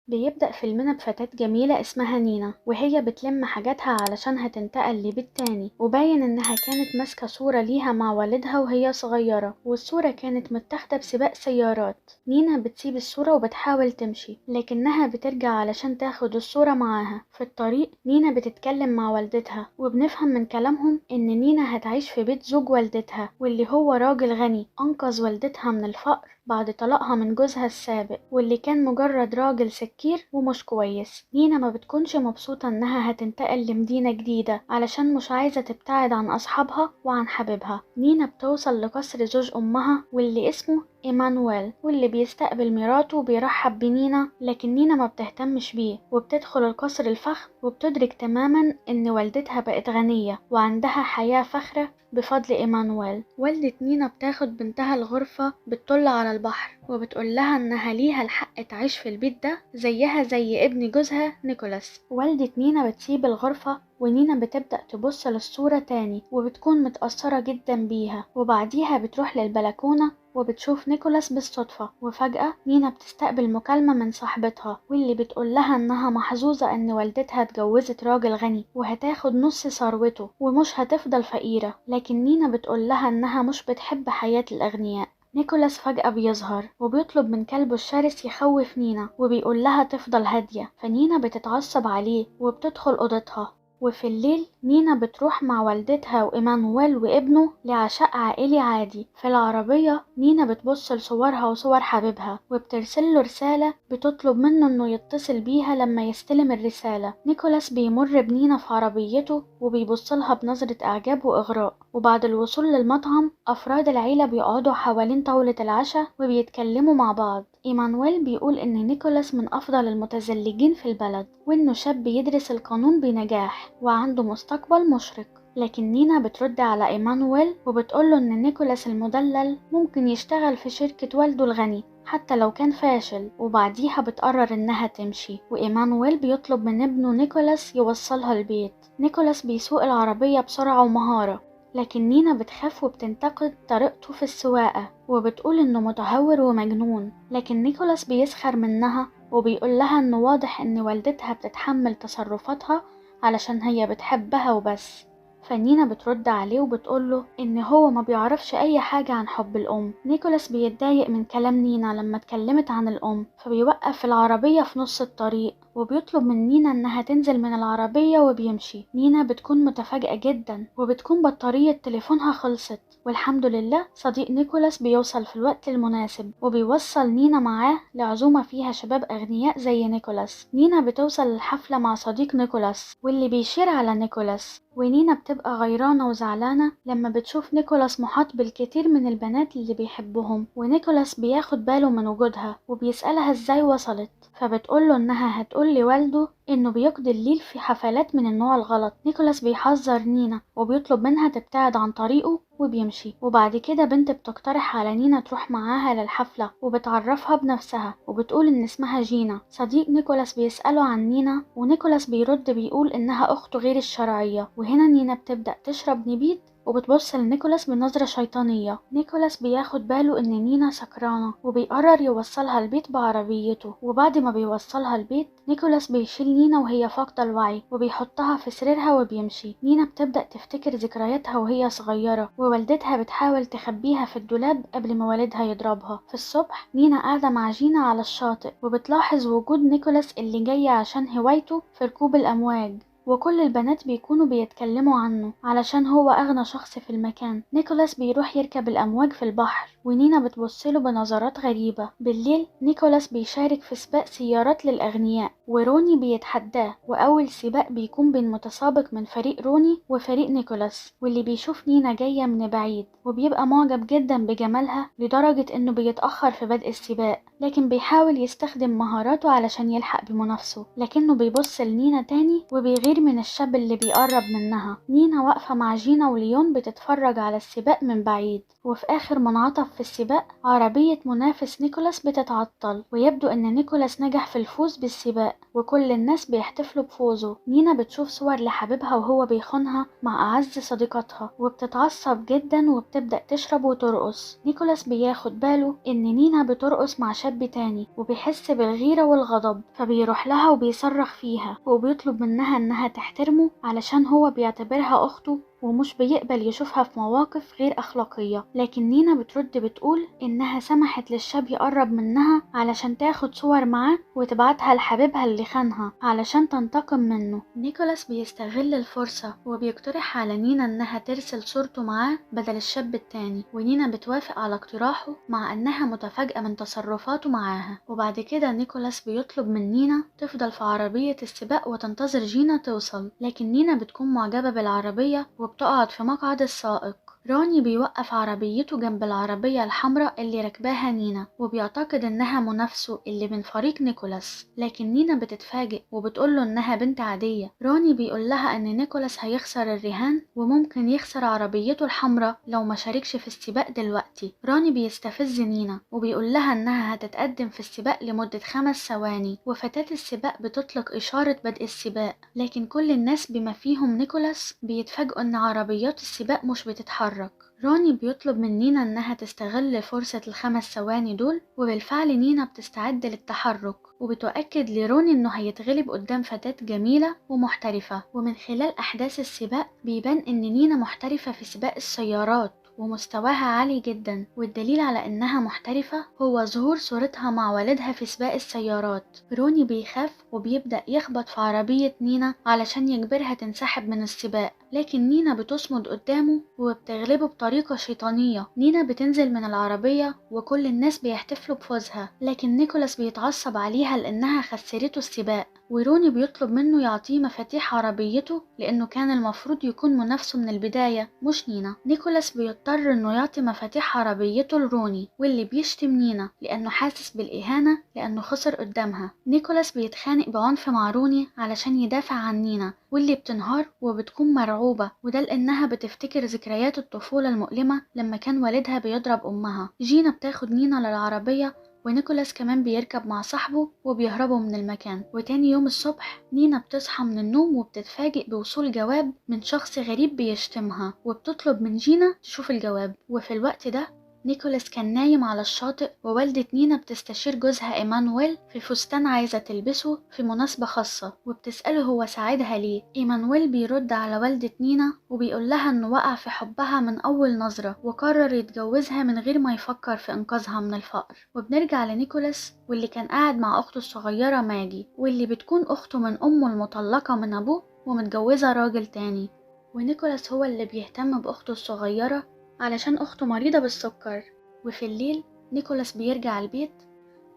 بيبدأ فيلمنا بفتاة جميلة اسمها نينا، وهي بتلم حاجاتها علشان هتنتقل لبيت تاني، وباين انها كانت ماسكة صورة ليها مع والدها وهي صغيرة، والصورة كانت متاخدة بسباق سيارات. نينا بتسيب الصورة وبتحاول تمشي، لكنها بترجع علشان تاخد الصورة معاها. في الطريق نينا بتتكلم مع والدتها، وبنفهم من كلامهم ان نينا هتعيش في بيت زوج والدتها، واللي هو راجل غني انقذ والدتها من الفقر بعد طلاقها من جوزها السابق، واللي كان مجرد راجل سكير ومش كويس. نينا ما بتكونش مبسوطة انها هتنتقل لمدينة جديدة علشان مش عايزة تبتعد عن اصحابها وعن حبيبها. نينا بتوصل لقصر زوج امها واللي اسمه إيمانويل، واللي بيستقبل مراته وبيرحب بنينا، لكن نينا ما بتهتمش بيه وبتدخل القصر الفخم، وبتدرك تماما ان والدتها بقت غنية وعندها حياة فخرة بفضل إيمانويل. والدة نينا بتاخد بنتها الغرفة بتطل على البحر، وبتقول لها انها ليها الحق تعيش في البيت ده زيها زي ابن جوزها نيكولاس. والدة نينا بتسيب الغرفة، ونينا بتبدأ تبص للصورة تاني وبتكون متأثرة جدا بيها، وبعديها بتروح للبلكونة وبتشوف نيكولاس بالصدفة. وفجأة نينا بتستقبل مكالمة من صاحبتها، واللي بتقول لها انها محظوظة ان والدتها اتجوزت راجل غني وهتاخد نص ثروته ومش هتفضل فقيرة، لكن نينا بتقول لها انها مش بتحب حياة الأغنياء. نيكولاس فجأة بيظهر وبيطلب من كلبه الشرس يخوف نينا، وبيقول لها تفضل هادية، فنينا بتتعصب عليه وبتدخل أوضتها. وفي الليل نينا بتروح مع والدتها وإيمانويل وابنه لعشاء عائلي عادي. في العربية نينا بتبص لصورها وصور حبيبها، وبترسل له رسالة بتطلب منه انه يتصل بيها لما يستلم الرسالة. نيكولاس بيمر بنينا في عربيته وبيبص لها بنظرة اعجاب واغراء. وبعد الوصول للمطعم افراد العيلة بيقعدوا حوالين طاولة العشاء وبيتكلموا مع بعض. إيمانويل بيقول ان نيكولاس من افضل المتزلجين في البلد، وانه شاب بيدرس القانون بنجاح وعنده مستقبل مشرق. لكن نينا بترد على إيمانويل وبتقوله ان نيكولاس المدلل ممكن يشتغل في شركة والده الغني حتى لو كان فاشل، وبعديها بتقرر انها تمشي. وإيمانويل بيطلب من ابنه نيكولاس يوصلها البيت. نيكولاس بيسوق العربية بسرعة ومهارة، لكن نينا بتخاف وبتنتقد طريقته في السواقة وبتقول انه متهور ومجنون. لكن نيكولاس بيسخر منها وبيقول لها انه واضح ان والدتها بتتحمل تصرفاتها علشان هي بتحبها وبس. فنينا بترد عليه وبتقوله ان هو ما بيعرفش اي حاجة عن حب الام. نيكولاس بيتضايق من كلام نينا لما اتكلمت عن الام، فبيوقف العربية في نص الطريق وبيطلب من نينا انها تنزل من العربية وبيمشي. نينا بتكون متفاجئة جدا وبتكون بطارية تليفونها خلصت، والحمد لله صديق نيكولاس بيوصل في الوقت المناسب وبيوصل نينا معاه لعزومة فيها شباب اغنياء زي نيكولاس. نينا بتوصل الحفلة مع صديق نيكولاس واللي بيشير على نيكولاس، ونينا بتبقى غيرانة وزعلانة لما بتشوف نيكولاس محاط بالكثير من البنات اللي بيحبهم، ونيكولاس بياخد باله من وجودها وبيسألها ازاي وصلت، فبتقوله انها هتقول لوالده انه بيقضي الليل في حفلات من النوع الغلط. نيكولاس بيحذر نينا وبيطلب منها تبتعد عن طريقه وبيمشي. وبعد كده بنت بتقترح على نينا تروح معاها للحفلة وبتعرفها بنفسها وبتقول ان اسمها جينا. صديق نيكولاس بيسأله عن نينا ونيكولاس بيرد بيقول انها اخته غير الشرعية. وهنا نينا بتبدأ تشرب نبيت وبتبص لنيكولاس بنظرة شيطانية. نيكولاس بياخد باله ان نينا سكرانة وبيقرر يوصلها البيت بعربيته. وبعد ما بيوصلها البيت نيكولاس بيشيل نينا وهي فاقدة الوعي وبيحطها في سريرها وبيمشي. نينا بتبدأ تفتكر ذكرياتها وهي صغيرة ووالدتها بتحاول تخبيها في الدولاب قبل ما والدها يضربها. في الصبح نينا قاعدة مع جينا على الشاطئ وبتلاحظ وجود نيكولاس اللي جاي عشان هوايته في ركوب الأمواج، وكل البنات بيكونوا بيتكلموا عنه علشان هو أغنى شخص في المكان. نيكولاس بيروح يركب الأمواج في البحر ونينا بتبصله بنظرات غريبة. بالليل نيكولاس بيشارك في سباق سيارات للأغنياء وروني بيتحداه، وأول سباق بيكون بين متسابق من فريق روني وفريق نيكولاس، واللي بيشوف نينا جاية من بعيد وبيبقى معجب جدا بجمالها لدرجة انه بيتأخر في بدء السباق، لكن بيحاول يستخدم مهاراته علشان يلحق بمنافسه، لكنه بيبص لنينا تاني وبيغير من الشاب اللي بيقرب منها. نينا واقفة مع جينا وليون بتتفرج على السباق من بعيد، وفي آخر منعطف في السباق عربية منافس نيكولاس بتتعطل، ويبدو ان نيكولاس نجح في الفوز بالسباق، وكل الناس بيحتفلوا بفوزه. نينا بتشوف صور لحبيبها وهو بيخونها مع أعز صديقتها وبتتعصب جدا وبتبدأ تشرب وترقص. نيكولاس بياخد باله إن نينا بترقص مع شاب تاني وبيحس بالغيرة والغضب، فبيروح لها وبيصرخ فيها وبيطلب منها إنها تحترمه علشان هو بيعتبرها أخته ومش بيقبل يشوفها في مواقف غير أخلاقية. لكن نينا بترد بتقول إنها سمحت للشاب يقرب منها علشان تاخد صور معاه وتبعتها لحبيبها اللي خانها علشان تنتقم منه. نيكولاس بيستغل الفرصة وبيقترح على نينا إنها ترسل صورته معاه بدل الشاب التاني، ونينا بتوافق على اقتراحه مع إنها متفاجئة من تصرفاته معاها. وبعد كده نيكولاس بيطلب من نينا تفضل في عربية السباق وتنتظر جينا توصل، لكن نينا بتكون معجبة بالعربية وبتقعد في مقعد السائق. روني بيوقف عربيته جنب العربية الحمراء اللي ركباها نينا وبيعتقد انها منافسه اللي من فريق نيكولاس، لكن نينا بتتفاجئ وبتقوله انها بنت عادية. روني بيقول لها ان نيكولاس هيخسر الرهان وممكن يخسر عربيته الحمراء لو ما شاركش في السباق دلوقتي. روني بيستفز نينا وبيقول لها انها هتتقدم في السباق لمدة 5 ثواني، وفتاة السباق بتطلق اشارة بدء السباق، لكن كل الناس بما فيهم نيكولاس بيتفاجئوا ان عربيات السباق مش بتتحرك. روني بيطلب من نينا انها تستغل فرصة ال5 ثواني دول، وبالفعل نينا بتستعد للتحرك وبتؤكد لروني انه هيتغلب قدام فتاة جميلة ومحترفة. ومن خلال احداث السباق بيبان ان نينا محترفة في سباق السيارات ومستواها عالي جدا، والدليل على انها محترفة هو ظهور صورتها مع والدها في سباق السيارات. روني بيخاف وبيبدأ يخبط في عربية نينا علشان يجبرها تنسحب من السباق، لكن نينا بتصمد قدامه وبتغلبه بطريقة شيطانية. نينا بتنزل من العربية وكل الناس بيحتفلوا بفوزها، لكن نيكولاس بيتعصب عليها لأنها خسرته السباق، وروني بيطلب منه يعطيه مفاتيح عربيته لأنه كان المفروض يكون منافسه من البداية مش نينا. نيكولاس بيضطر انه يعطي مفاتيح عربيته لروني واللي بيشتم نينا لأنه حاسس بالإهانة لأنه خسر قدامها. نيكولاس بيتخانق بعنف مع روني علشان يدافع عن نينا واللي بتنهار وبتكون مرعوبة، وده لأنها بتفتكر ذكريات الطفولة المؤلمة لما كان والدها بيضرب أمها. جينا بتاخد نينا للعربية ونيكولاس كمان بيركب مع صاحبه وبيهربوا من المكان. وتاني يوم الصبح نينا بتصحى من النوم وبتتفاجئ بوصول جواب من شخص غريب بيشتمها، وبتطلب من جينا تشوف الجواب. وفي الوقت ده نيكولاس كان نايم على الشاطئ، ووالدة نينا بتستشير جوزها إيمانويل في فستان عايزة تلبسه في مناسبة خاصة، وبتسأله هو ساعدها ليه. إيمانويل بيرد على والدة نينا وبيقول لها إنه وقع في حبها من أول نظرة وقرر يتجوزها من غير ما يفكر في إنقاذها من الفقر. وبنرجع لنيكولاس واللي كان قاعد مع أخته الصغيرة ماجي، واللي بتكون أخته من أمه المطلقة من أبوه ومتجوزة راجل تاني، ونيكولاس هو اللي بيهتم بأخته الصغيرة علشان أخته مريضة بالسكر. وفي الليل نيكولاس بيرجع البيت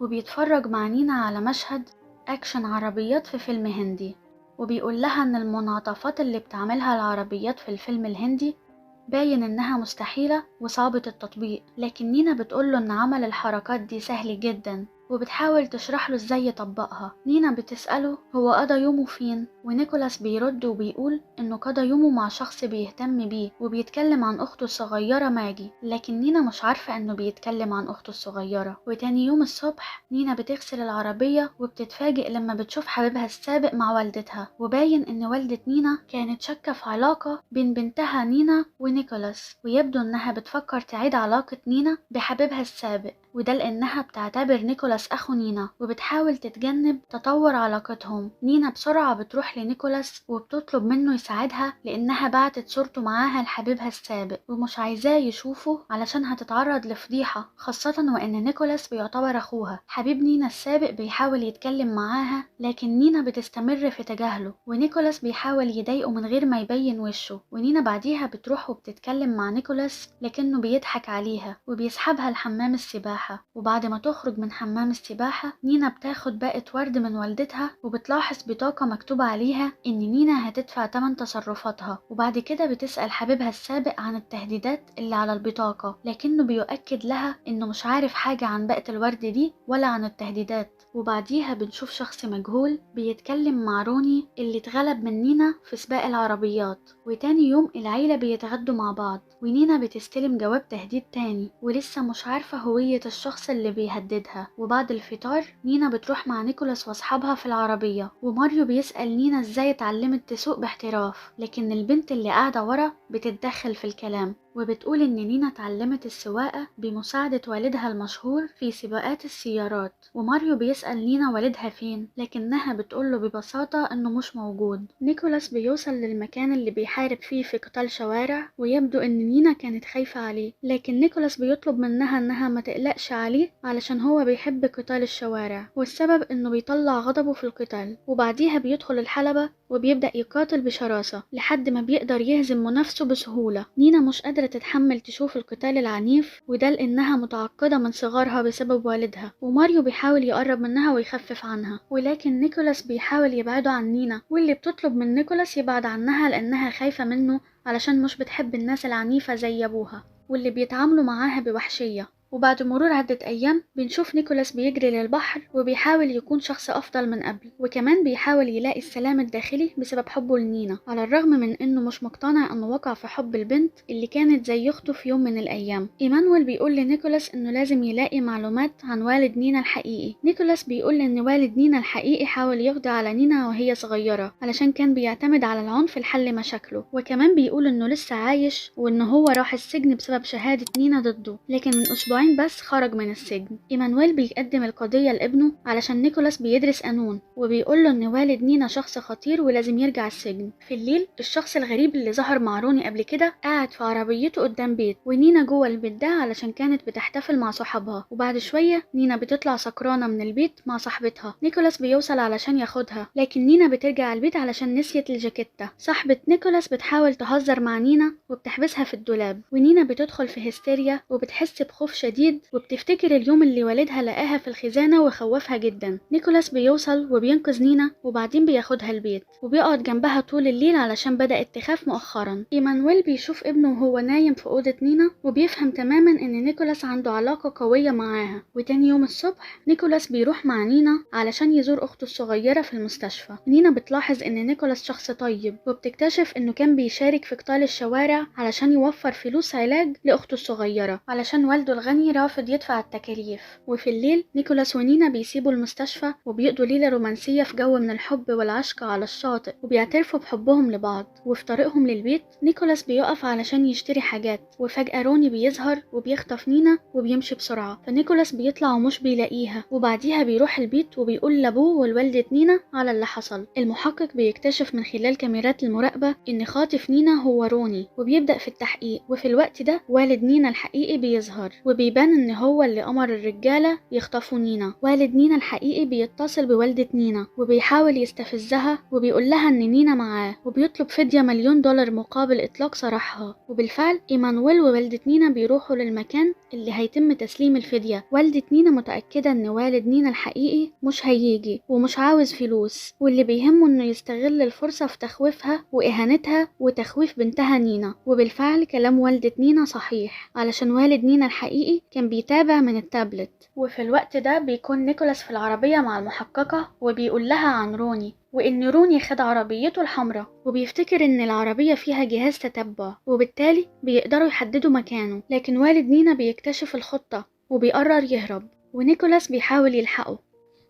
وبيتفرج مع نينا على مشهد أكشن عربيات في فيلم هندي، وبيقول لها إن المنعطفات اللي بتعملها العربيات في الفيلم الهندي باين إنها مستحيلة وصعبة التطبيق، لكن نينا بتقوله إن عمل الحركات دي سهل جدا وبتحاول تشرح له ازاي يطبقها. نينا بتسأله هو قضى يومه فين، ونيكولاس بيرد وبيقول انه قضى يومه مع شخص بيهتم بيه وبيتكلم عن اخته الصغيرة ماجي، لكن نينا مش عارفة انه بيتكلم عن اخته الصغيرة. وتاني يوم الصبح نينا بتغسل العربية وبتتفاجئ لما بتشوف حبيبها السابق مع والدتها، وباين ان والدة نينا كانت شاكة في علاقة بين بنتها نينا ونيكولاس، ويبدو انها بتفكر تعيد علاقة نينا بحبيبها السابق، وده لانها بتعتبر نيكولاس اخو نينا وبتحاول تتجنب تطور علاقتهم. نينا بسرعة بتروح لنيكولاس وبتطلب منه يساعدها لانها بعتت صورته معاها لحبيبها السابق ومش عايزاه يشوفه علشان هتتعرض لفضيحة، خاصة وان نيكولاس بيعتبر اخوها. حبيب نينا السابق بيحاول يتكلم معاها لكن نينا بتستمر في تجاهله، ونيكولاس بيحاول يضايقه من غير ما يبين وشه. ونينا بعديها بتروح وبتتكلم مع نيكولاس لكنه بيضحك عليها وبيسحبها لحمام السباحة. وبعد ما تخرج من حمام السباحة نينا بتاخد باقة ورد من والدتها وبتلاحظ بطاقة مكتوب عليها إن نينا هتدفع تمن تصرفاتها. وبعد كده بتسأل حبيبها السابق عن التهديدات اللي على البطاقة، لكنه بيؤكد لها إنه مش عارف حاجة عن باقة الورد دي ولا عن التهديدات. وبعديها بنشوف شخص مجهول بيتكلم مع روني اللي اتغلب من نينا في سباق العربيات. وتاني يوم العيلة بيتغدوا مع بعض ونينا بتستلم جواب تهديد تاني ولسه مش عارفة هوية الشخص اللي بيهددها. وبعد الفطار نينا بتروح مع نيكولاس واصحابها في العربية، وماريو بيسأل نينا ازاي اتعلمت تسوق باحتراف، لكن البنت اللي قاعدة ورا بتتدخل في الكلام وبتقول إن نينا اتعلمت السواقة بمساعدة والدها المشهور في سباقات السيارات. وماريو بيسأل نينا والدها فين، لكنها بتقوله ببساطة إنه مش موجود. نيكولاس بيوصل للمكان اللي بيحارب فيه في قتال شوارع، ويبدو إن نينا كانت خايفة عليه، لكن نيكولاس بيطلب منها إنها ما تقلقش عليه علشان هو بيحب قتال الشوارع، والسبب إنه بيطلع غضبه في القتال. وبعديها بيدخل الحلبة وبيبدأ يقاتل بشراسة لحد ما بيقدر يهزم منافسه بسهولة. نينا مش قادرة تتحمل تشوف القتال العنيف، وده لأنها متعقدة من صغرها بسبب والدها. وماريو بيحاول يقرب منها ويخفف عنها، ولكن نيكولاس بيحاول يبعده عن نينا، واللي بتطلب من نيكولاس يبعد عنها لأنها خايفة منه علشان مش بتحب الناس العنيفة زي أبوها واللي بيتعاملوا معاها بوحشية. وبعد مرور عدة أيام بنشوف نيكولاس بيجري للبحر وبيحاول يكون شخص أفضل من قبل، وكمان بيحاول يلاقي السلام الداخلي بسبب حبه لنينا، على الرغم من إنه مش مقتنع إنه وقع في حب البنت اللي كانت زي أخته في يوم من الأيام. إيمانويل بيقول لنيكولاس إنه لازم يلاقي معلومات عن والد نينا الحقيقي. نيكولاس بيقول إن والد نينا الحقيقي حاول يقضي على نينا وهي صغيرة علشان كان بيعتمد على العنف لحل مشاكله، وكمان بيقول إنه لسه عايش وإنه هو راح السجن بسبب شهادة نينا ضده، لكن من أسبوعين بس خرج من السجن. إيمانويل بيقدم القضية لابنه علشان نيكولاس بيدرس قانون، وبيقول له إن والد نينا شخص خطير ولازم يرجع السجن. في الليل الشخص الغريب اللي ظهر مع روني قبل كده قاعد في عربيته قدام بيت، ونينا جوه البيت ده علشان كانت بتحتفل مع صحابها. وبعد شوية نينا بتطلع سكرانة من البيت مع صاحبتها. نيكولاس بيوصل علشان ياخدها، لكن نينا بترجع البيت علشان نسيت الجاكيتة. صاحبة نيكولاس بتحاول تهزر مع نينا وبتحبسها في الدولاب، ونينا بتدخل في هستيريا وبتحس بخوف شديد، وبتفتكر اليوم اللي والدها لقاها في الخزانة وخوفها جدا. نيكولاس بيوصل وبينقذ نينا، وبعدين بياخدها البيت وبيقعد جنبها طول الليل علشان بدأت تخاف مؤخرا. إيمانويل بيشوف ابنه وهو نايم في أوضة نينا، وبيفهم تماما ان نيكولاس عنده علاقة قوية معاها. وتاني يوم الصبح نيكولاس بيروح مع نينا علشان يزور أخته الصغيرة في المستشفى. نينا بتلاحظ ان نيكولاس شخص طيب، وبتكتشف انه كان بيشارك في قتال الشوارع علشان يوفر فلوس علاج لأخته الصغيرة علشان والده الغني رافض يدفع التكاليف. وفي الليل نيكولاس ونينا بيسيبوا المستشفى وبيقضوا ليلة رومانسية في جو من الحب والعشق على الشاطئ، وبيعترفوا بحبهم لبعض. وفي طريقهم للبيت نيكولاس بيقف علشان يشتري حاجات، وفجأة روني بيظهر وبيخطف نينا وبيمشي بسرعة، فنيكولاس بيطلع ومش بيلاقيها. وبعديها بيروح البيت وبيقول لابوه والوالدة نينا على اللي حصل. المحقق بيكتشف من خلال كاميرات المراقبة ان خاطف نينا هو روني، وبيبدأ في التحقيق. وفي الوقت ده والد نينا الحقيقي بيظهر، وبيبان ان هو اللي امر الرجالة يخطفوا نينا. والد نينا الحقيقي بيتصل بوالدة نينا وبيحاول يستفزها وبيقول لها ان نينا معاه، وبيطلب فدية $1,000,000 مقابل اطلاق سراحها. وبالفعل ايمانويل ووالدة نينا بيروحوا للمكان اللي هيتم تسليم الفدية. والدة نينا متأكدة ان والد نينا الحقيقي مش هيجي ومش عاوز فلوس، واللي بيهمه انه يستغل الفرصة في تخويفها واهانتها وتخويف بنتها نينا. وبالفعل كلام والدة نينا صحيح، علشان والد نينا الحقيقي كان بيتابع من التابلت. وفي الوقت ده بيكون نيكولاس في العربية مع المحققة وبيقول لها عن روني، وإن روني خد عربيته الحمراء، وبيفتكر إن العربية فيها جهاز تتبع وبالتالي بيقدروا يحددوا مكانه. لكن والد نينا بيكتشف الخطة وبيقرر يهرب، ونيكولاس بيحاول يلحقه،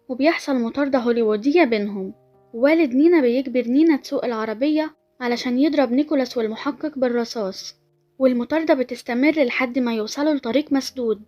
وبيحصل مطاردة هوليوودية بينهم. والد نينا بيجبر نينا تسوق العربية علشان يضرب نيكولاس والمحقق بالرصاص، والمطاردة بتستمر لحد ما يوصلوا لطريق مسدود.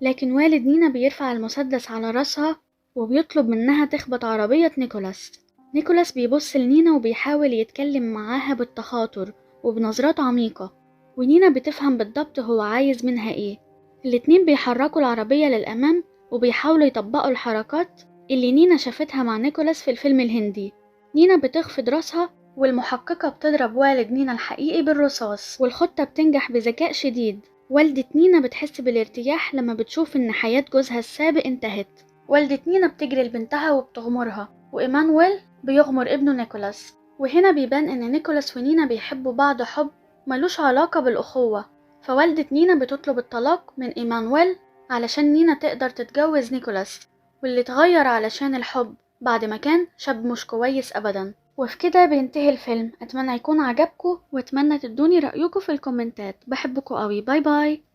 لكن والد نينا بيرفع المسدس على راسها وبيطلب منها تخبط عربية نيكولاس. نيكولاس بيبص لنينا وبيحاول يتكلم معاها بالتخاطر وبنظرات عميقة، ونينا بتفهم بالضبط هو عايز منها ايه. الاتنين بيحركوا العربية للأمام وبيحاولوا يطبقوا الحركات اللي نينا شافتها مع نيكولاس في الفيلم الهندي. نينا بتخفض راسها والمحققة بتضرب والد نينا الحقيقي بالرصاص، والخطة بتنجح بذكاء شديد. والدة نينا بتحس بالارتياح لما بتشوف ان حياة جوزها السابق انتهت. والدة نينا بتجري لبنتها وبتغمرها، وإيمانويل بيغمر ابنه نيكولاس. وهنا بيبان ان نيكولاس ونينا بيحبوا بعض حب ملوش علاقة بالأخوة، فوالدة نينا بتطلب الطلاق من إيمانويل علشان نينا تقدر تتجوز نيكولاس، واللي اتغير علشان الحب بعد ما كان شاب مش كويس أبدا. وفي كده بينتهي الفيلم. أتمنى يكون عجبكم، وأتمنى تدوني رأيكم في الكومنتات. بحبكم قوي، bye bye.